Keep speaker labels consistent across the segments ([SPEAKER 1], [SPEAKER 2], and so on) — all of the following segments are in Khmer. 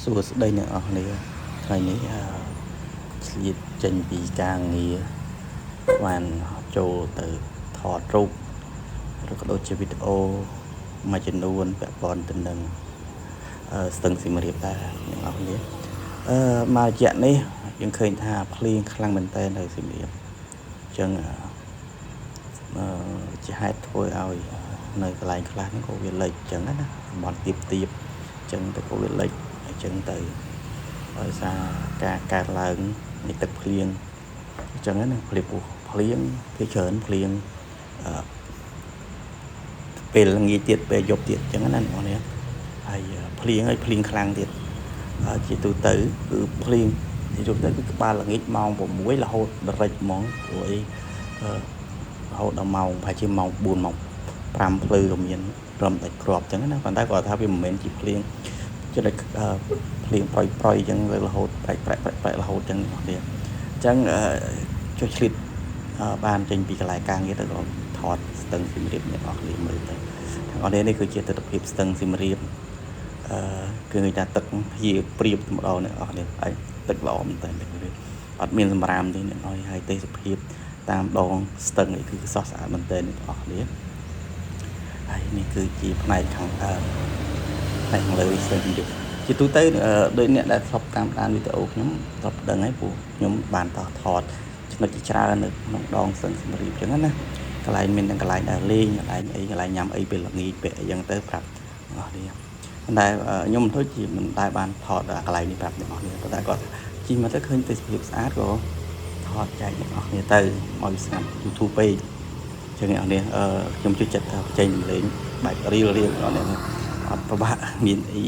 [SPEAKER 1] សួស្តីអ្នកនរគ្នាថ្ងៃនេះឆ្លៀតចេញពីការងារបានចូលទៅថតរូបឬក៏ដូចជាវីដេអូមួយចំនួនពាក់ព័ន្ធទៅនឹងស្ទឹងសៀមរាបដែរអ្នកនរគ្នាមករយៈនេះយើងឃើញថាភ្លៀងខ្លាំងមែនទែននៅសៀមរាបអញ្ចឹងជាហេតុធ្វើឲ្យនៅកន្លែងខ្លះហ្នឹងក៏វាលិចអញ្ចឹងណាតំបន់ទៀបទៀបអញ្ចឹងទៅក៏វាលិចអញ្ចឹងទៅដោយសារការកើតឡើងនៃទឹកភ្លៀងអញ្ចឹងណាភ្លៀងពោះភ្លៀងភាគច្រើនភ្លៀងអឺពេលល្ងាចទៀតពេលយប់ទៀតអញ្ចឹងណាអ្នកនរហើយភ្លៀងហើយភ្លៀងខ្លាំងទៀតជាទូទៅគឺភ្លៀងជាទូទៅគឺក្បាលល្ងាចម៉ោង6រហូតដល់រិចហ្មងព្រោះអីរហូតដល់ម៉ោងប្រហែលជាម៉ោង4ម៉ោង5ភ្លឺក៏មានត្រឹមតែគ្រាប់អញ្ចឹងណាប៉ុន្តែគាត់ថាវាមិនមែនជាភ្លៀងចំណុចភ្លៀងប្រយប្រយអញ្ចឹងរហូតប្រែកប្រែកប្រែករហូតអញ្ចឹងអ្នកនរអញ្ចឹងចុះឆ្លៀតបានចេញពីកន្លែងការងារទៅក៏ថតស្ទឹងសៀមរាបអ្នកនរគ្នាមើលទៅទាំងអស់នេះនេះគឺជាទស្សនវិជ្ជាស្ទឹងសៀមរាបអឺគឺគេថាទឹកជាព្រៀបម្ដងអ្នកនរគ្នាហើយទឹកល្អមែនតើអត់មានសម្រាមទេអ្នកនរហើយទេសភាពតាមដងស្ទឹងនេះគឺសោះស្អាតមែនទែនអ្នកនរគ្នាហើយនេះគឺជាផ្នែកខាងដើមផ្នែកខាងលើស្ទឹងសៀមរាបជាទូទៅដោយអ្នកដែលធ្លាប់តាមដានវីដេអូខ្ញុំធ្លាប់ដឹងហើយព្រោះខ្ញុំបានតថតចំណុចជាច្រើននៅក្នុងដងស្ទឹងសៀមរាបអញ្ចឹងណាកន្លែងមានទាំងកន្លែងដើរលេងកន្លែងអីកន្លែងញ៉ាំអីពេលល្ងាចពេលអីចឹងទៅប្រាប់អ្នកនរគ្នាប៉ុន្តែខ្ញុំមិនដូចជាមិនដែលបានថតកន្លែងនេះប្រាប់អ្នកនរគ្នាប៉ុន្តែគាត់ជិះមកទៅឃើញទេសភាពស្អាតក៏ថតចែកអ្នកនរគ្នាទៅឲ្យស្ងាត់ YouTube ពេកចឹងអ្នកនរអឺខ្ញុំជួយចិត្តបញ្ចេញសម្លេងបែបរៀលរៀលអ្នកនរអត់ប្របាក់មានអី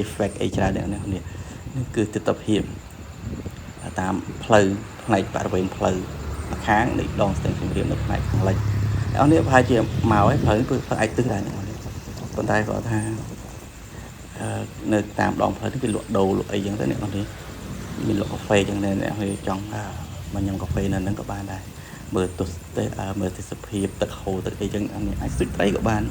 [SPEAKER 1] effect អីច្រើនអ្នកនរនេះគឺទស្សនភាពតាមផ្លូវផ្នែកបរិវេណផ្លូវម្ខាងនៃដងស្ទឹងសៀមរាបនៅផ្នែកខាងលិចអ្នកនេះប្រហែលជាមកហើយផ្លូវគឺផ្លូវឯកទិសដែរអ្នកនេះប៉ុន្តែគាត់ថានៅតាមដងផ្លូវនេះគេលក់ដូរលក់អីចឹងទៅអ្នកនេះមានលក់កាហ្វេចឹងដែរអ្នកនេះចង់មកញ៉ាំកាហ្វេនៅហ្នឹងក៏បានដែរមើលទស្សនមើលទេសភាពទឹកហូរទឹកអីចឹងអានេះអាចស្ទូចត្រីក៏បាន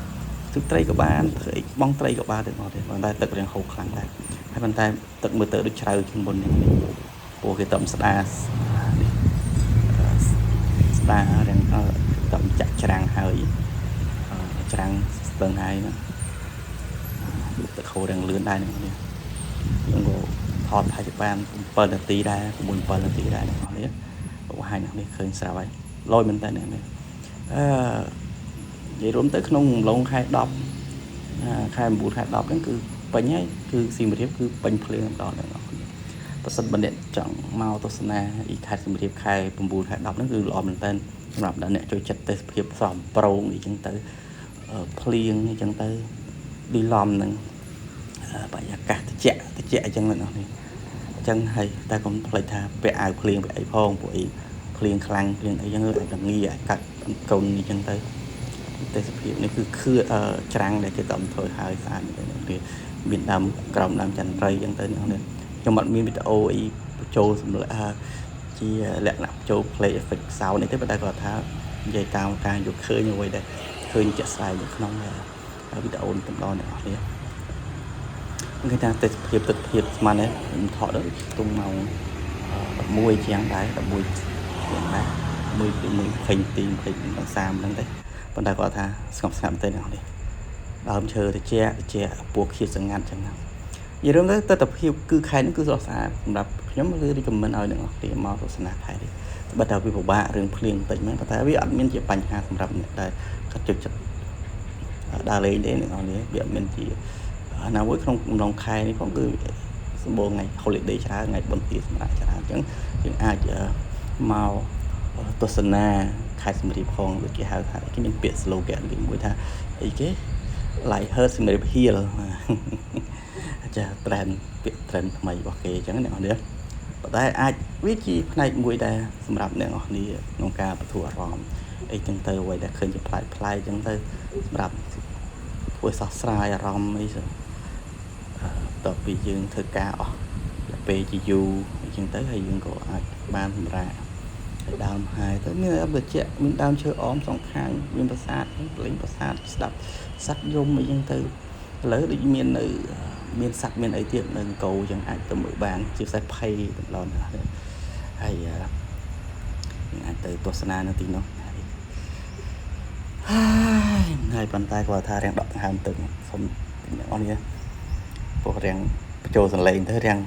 [SPEAKER 1] ស្ទូចត្រីក៏បានធ្វើអីបងត្រីក៏បានដែរមកទេប៉ុន្តែទឹករៀងហូរខ្លាំងដែរហើយប៉ុន្តែទឹកមើលទៅដូចជ្រៅជាងមុននេះព្រោះគេតំស្ដានេះស្ដារៀងតំចាក់ច្រាំងហើយច្រាំងស្ទឹងហើយណាទឹកហូររៀងលឿនដែរនេះខ្ញុំក៏ថតប្រហែលជាបាន7នាទីដែរ6 7នាទីដែរអ្នកនរបង្ហាញអ្នកនេះឃើញស្រាប់ហើយលយមែនតើអ្នកនេះអឺនិយាយរួមទៅក្នុងអំឡុងខែ10ខែ9ខែ10ហ្នឹងគឺពេញហើយគឺសៀមរាបគឺពេញភ្លៀងដល់អ្នកនរគ្នាប្រសិនបើអ្នកចង់មកទស្សនាអ៊ីខេត្តសៀមរាបខែ9ខែ10ហ្នឹងគឺល្អមែនតើសម្រាប់អ្នកចូលចិត្តទេសភាពសំប្រងអីចឹងទៅភ្លៀងអីចឹងទៅឌីឡំហ្នឹងបរិយាកាសត្រជាក់ត្រជាក់អញ្ចឹងអ្នកនរនេះអញ្ចឹងហើយតែកុំភ្លេចថាពាក់អាវភ្លៀងពាក់អីផងពួកអីភ្លៀងខ្លាំងភ្លៀងអីចឹងអាចងាយអាចកាត់កូនអីចឹងទៅទេសភាពនេះគឺខឿច្រាំងដែលគេតំធ្វើហើយស្អាតមែនទែនអ្នកមានដើមក្រោមដើមចន្ទត្រីចឹងទៅអ្នកនេះខ្ញុំអត់មានវីដេអូអីបញ្ចូលសម្រាប់ជាលក្ខណៈចូល play effect sound នេះទេប៉ុន្តែគាត់ថានិយាយតាមការយកឃើញអ្វីដែលឃើញជាក់ស្ដែងនៅក្នុងវីដេអូនេះតំដងអ្នកនរគ្នាគេថាទេសភាពទស្សនភាពស្មាននេះខ្ញុំថតដល់ខ្ទង់ម៉ោង11ជាងដែរ11ជាងដែរ1 1 20ទី20ដល់30ហ្នឹងទេប៉ុន្តែគាត់ថាស្ងប់ស្ងាត់មែនទេអ្នកនេះដើមឈើត្រជាក់ត្រជាក់ពស់ខៀវសងាត់ចឹងណានិយាយរួមទៅទស្សនភាពគឺខេត្តនេះគឺស្រស់ស្អាតសម្រាប់ខ្ញុំគឺ recommend ឲ្យអ្នកនរគ្នាមកទស្សនាខេត្តនេះបើតែវាពិបាករឿងភ្លៀងបន្តិចមែនប៉ុន្តែវាអត់មានជាបញ្ហាសម្រាប់អ្នកដែលគាត់ចូលចិត្តដើរលេងទេអ្នកនរគ្នាវាអត់មានជាណាមួយក្នុងអំឡុងខែនេះផងគឺសម្បូរថ្ងៃ holiday ច្រើនថ្ងៃបុណ្យទានសម្រាប់ច្រើនអញ្ចឹងយើងអាចមកទស្សនាខេត្តសៀមរាបផងដូចគេហៅថាគេមានពាក្យ slogan គេមួយថាអីគេ Like Hurt សៀមរាប Heal ចា trend ពាក្យ trend ថ្មីរបស់គេអញ្ចឹងអ្នកនរប៉ុន្តែអាចវាជាផ្នែកមួយដែរសម្រាប់អ្នកនរគ្នាក្នុងការបន្ធូរអារម្មណ៍អីចឹងទៅអ្វីដែលឃើញជាប្លែកប្លែកចឹងទៅសម្រាប់ធ្វើសោះស្រាយអារម្មណ៍អីតទៅពីយើងធ្វើការអស់ពេលជាយូរអញ្ចឹងទៅហើយយើងក៏អាចបានសម្រាប់ហើយដើមហើយទៅមានអបជាមានដើមឈើអមសងខាងមានប្រាសាទលេងប្រាសាទស្ដាប់សត្វយំអីចឹងទៅឥឡូវដូចមាននៅ មានសត្វមានអីទៀតនៅអង្គរចឹងអាចទៅមើលបាន ជាពិសេសភ័យតម្លងអ្នកនេះហើយយើងអាចទៅទស្សនានៅទីនោះហើយហើយប៉ុន្តែគាត់ថារាំងដកដង្ហើមទឹកសូមអ្នកនរនេះពោះរាំងបញ្ចូលសលេងទៅរាំង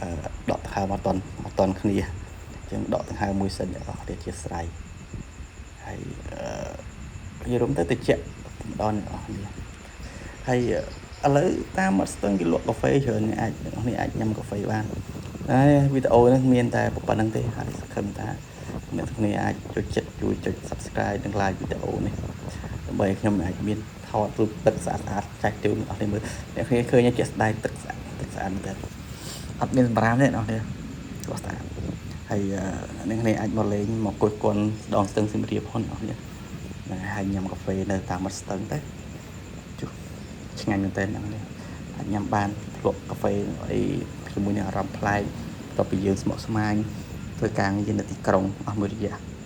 [SPEAKER 1] អឺដកដង្ហើមអត់តន់គ្នាអញ្ចឹងដកដង្ហើមមួយសិនអ្នកនរគ្នាជាស្រ័យហើយអឺនិយាយរួមទៅតិចម្ដងអ្នកនរគ្នាហើយឥឡូវតាមមាត់ស្ទឹងគេលក់កាហ្វេច្រើនអាចអ្នកនរអាចញ៉ាំកាហ្វេបានហើយវីដេអូនេះមានតែប៉ុណ្្នឹងទេហើយសង្ឃឹមថាអ្នកទាំងគ្នាអាចចុចចិត្តជួយចុច Subscribe និង Like វីដេអូនេះដើម្បីឲ្យខ្ញុំអាចមានថតរូបទឹកស្អាតស្អាតចែកជូនអ្នកនរមើលអ្នកគ្នាឃើញជាក់ស្ដែងទឹកស្អាតទឹកស្អាតមែនទែនអត់មានសម្រាមទេអ្នកនរគ្នាស្អាតហើយអ្នកគ្នាអាចមកលេងមកគយគន់ដងស្ទឹងសៀមរាបផងអ្នកនរហ្នឹងហើយញ៉ាំកាហ្វេនៅតាមមាត់ស្ទឹងទៅជុះឆ្ងាញ់មែនទែនអ្នកនេះអាចញ៉ាំបានភ្លក់កាហ្វេអីជាមួយនឹងអារម្មណ៍ប្លែកបន្ទាប់ពីយើងស្មុគស្មាញធ្វើការងារនៅទីក្រុងអស់មួយរយៈ។